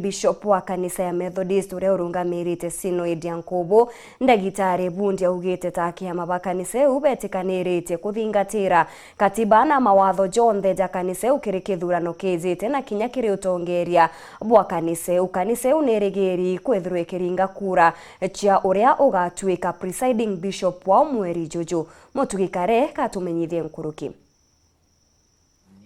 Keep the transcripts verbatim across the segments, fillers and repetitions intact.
Bishop wa kanisa ya Methodist uria urungamirite Synod ya Nkubu, Ndagitari Bundi augite ta akiama ba kanisa iu betikaniritie kuthingatira katiba na mawatho jonthe ja kanisa iu kiri kithurano kijite na kinya kiri utongeria bwa kanisa iu. Kanisa iu nirigiri kwithirwa ikiringa kura cia uria ugatuika presiding bishop wao mweri juju. Mutugi Kare katumenyithie nkuruki.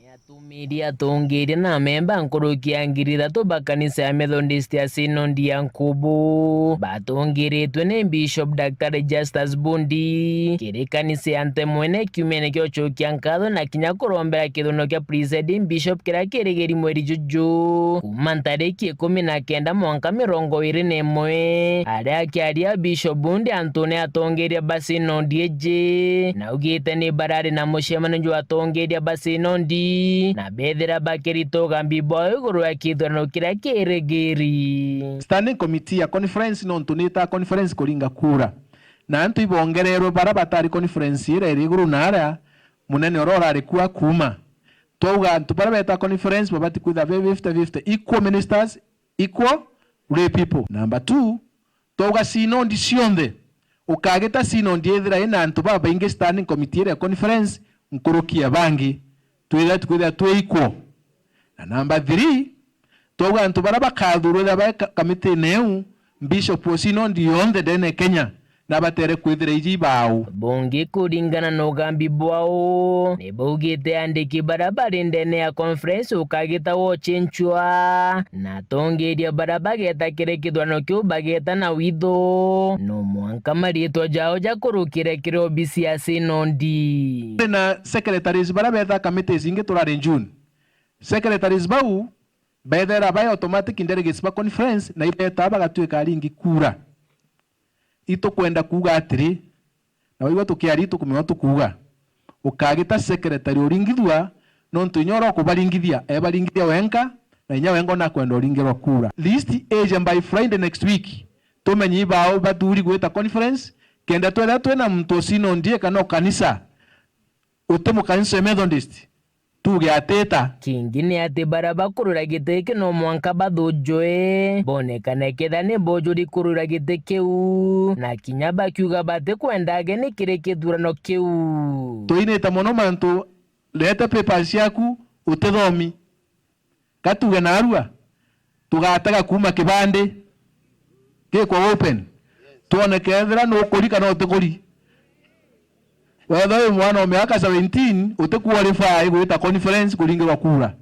Ni atumirie atongeria na amemba nkuruki ya ngiri ithatu ba kanisa ya Methodist ya Synod ya Nkubu, batongeretwe ni Bishop Daktari Justus Bundi, kiri kanisa ya Ntemwene kiumene kia ucokia nkatho na kinya kurombera kithuno kia presiding bishop kiria kirigiri mweri juju, kuuma ntariki ikumi na kenda mwanka mirongo iri na imwe. Aria akiaria, Bishop Bundi antune atongeria ba Synod iji, na augite ni barari na mucemanio jwa atongeria ba Synod, na bethira bakirita ugambi bwao iguru ya kithurano kiria kirigiri. Standing committee ya conference nontu nitaa conference kuringa kura, na antu ibongererwe bara batari conference iria iri iguru na aria munene uria urari kuo akuuma. Twauga antu bara beta conference babati kwithirwa be fifty fifty, equal ministers, equal lay people. Number two, twauga sinondi cionthe, ukagita sinondi ithira ina antu babaingi standing committee iria ya conference nkuruki ya bangi, twithira tukwithira twi equal. Na number three, twauga antu bara bakathurwa ithira bai ka-, kamitine iu, bishop wa sinondi yonthe ndene Kenya, na batere kwithira iji ibao. Bungi kuringana na ugambi bwao, ni baugite andiki bara bari ndene ya conference ukagita wocenchua, na atongeria bara bageta kiri kithurano kiu bageta na witho, no mwanka maritwa jao jakurukire kiri obisi ya sinondi. Turi na secretaries bara betha committees ingi turari June. Secretaries bau bethera bai automatic delegates ba conference na ibeta bagatuika aringi kura. Itukwenda kuuga atiri, na waigua tukiaria itukumenya tukuuga, ukagita secretary uringithua, nontu inya uria ukubaringithia, ebaringithia wenka, na inya wenka nakwenda uringirwa kura. List ije by Friday next week, tumenye ibao bathuri gwita conference, kenda twethira twina muntu o sinondi kana o kanisa, uti mukanisa e Methodist, tuuge atita. Kingi ni ati bara bakurwira giti giki no mwanka bathujwe, bonekane kethira ni bojuri kurwira giti kiu, na kinya bakiuga batikwenda ageni kiri kithurano kiu. Tuinite mono mantu, rete papers ciaku, utithomi. Ka tuuge narua, tugatega kuuma kibandi gikwa open, twone kethira nukuri kana utikuri. Wethira wi mwana o miaka seventeen, uti qualify gwita conference kuringirwa kura.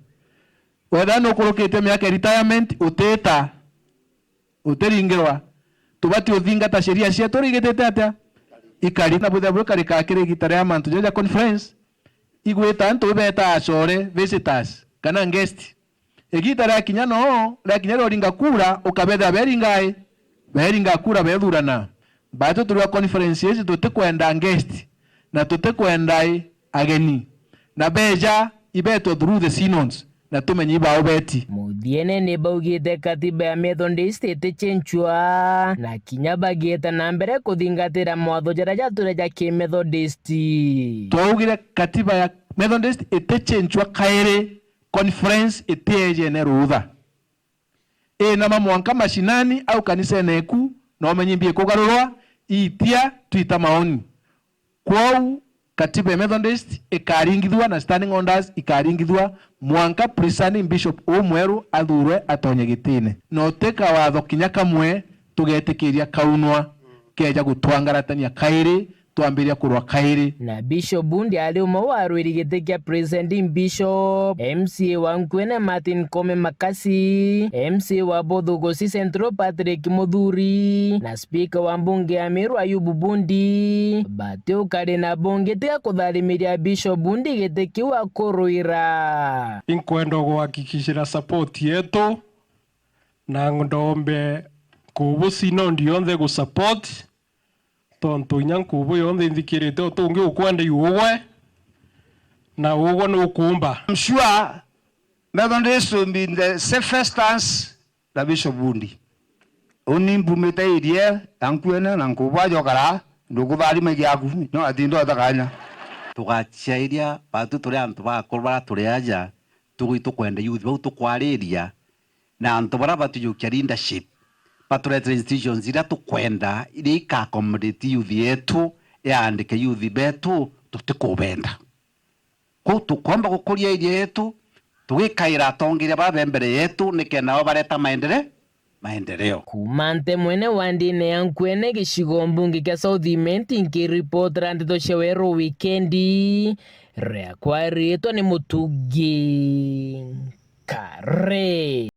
Wethira nukurukitie miaka ya retirement, utita. Utiringirwa. Tubati uthingata sheria cietu rigitite atia? Ikari. Na bwithira bwikarikaa kiri igita ria mantu jaja conference, igwita antu ibeta acore, visitors, kana guest. Igita ria kinya no, ria kinya ria uringa kura, ukabethira beringa i? Beringa kura bethurana. Batu turi a conference iji tutikwenda guest, na tutikwenda i? Ageni. Na beja, ibetwe through the synods. Na tumenye ibao beti. Muthiene ni baugite katiba ya Methodist iticenchua, na kinya bagieta na mbere kuthingatira mawatho jaria jature ja ki-Methodist. Twaugire katiba ya Methodist iticenchua kairi, conference itiejene ruutha. Inama mwanka mashinani au kanisene eku, na umenye imbi ikugarurwa, itia twita maoni. Kwou, katiba ya Methodist ikaringithua na standing orders ikaringithua mwanka presiding bishop umweru athurwe atonye gitine. Na uti kawatho kinya kamwe tugetikiria kaunwa keja gutwangaratania kairi, twambiria kurwa kairi. Na Bishop Bundi ari umwe wa arwiri giti kia presiding bishop, M C A wa Nkuene Martin Kome Makasi, M C A wa Bothugusi Central Patrick Muthuri, na Spika wa mbunge ya Meru Ayubu Bundi, bati ukari na bungi tiga kutharimiria Bishop Bundi giti kiu akurwira. Inkwenda guhakikishira support yetu, na ndombe Nkubu Synod yonthe gu support, tontu inya Nkubu yonthe inthikirite utungi ukwenda iugwe, na ugwe nukumba. I'm sure Methodist will be in the safest hands na Bishop Bundi. Uni mbumite irie ya Nkuene na Nkubu ajokara, ndukutharima giaku, no atinda otakanya. Tugacairia batu turi antu bakuru bara turi aja, tugi tukwenda youth bau tukwariria, Na antu baria batujukia leadership, baturetere institutions iria tukwenda, iria ika accommodate youth yetu, yaandike youth betu, tutikubenda. Kuu tukwamba gukuria area yetu, tugikaira atongeria baba mbere yetu, nikenda nao bareta maendere-, maendeleo. Kuuma nte mwene wa ndine ya Nkwene gicigo mbunge kia South Imenti, nkiripotera ndeto cia weru wikendi, riakwa riitwa ni Mutugi Kare.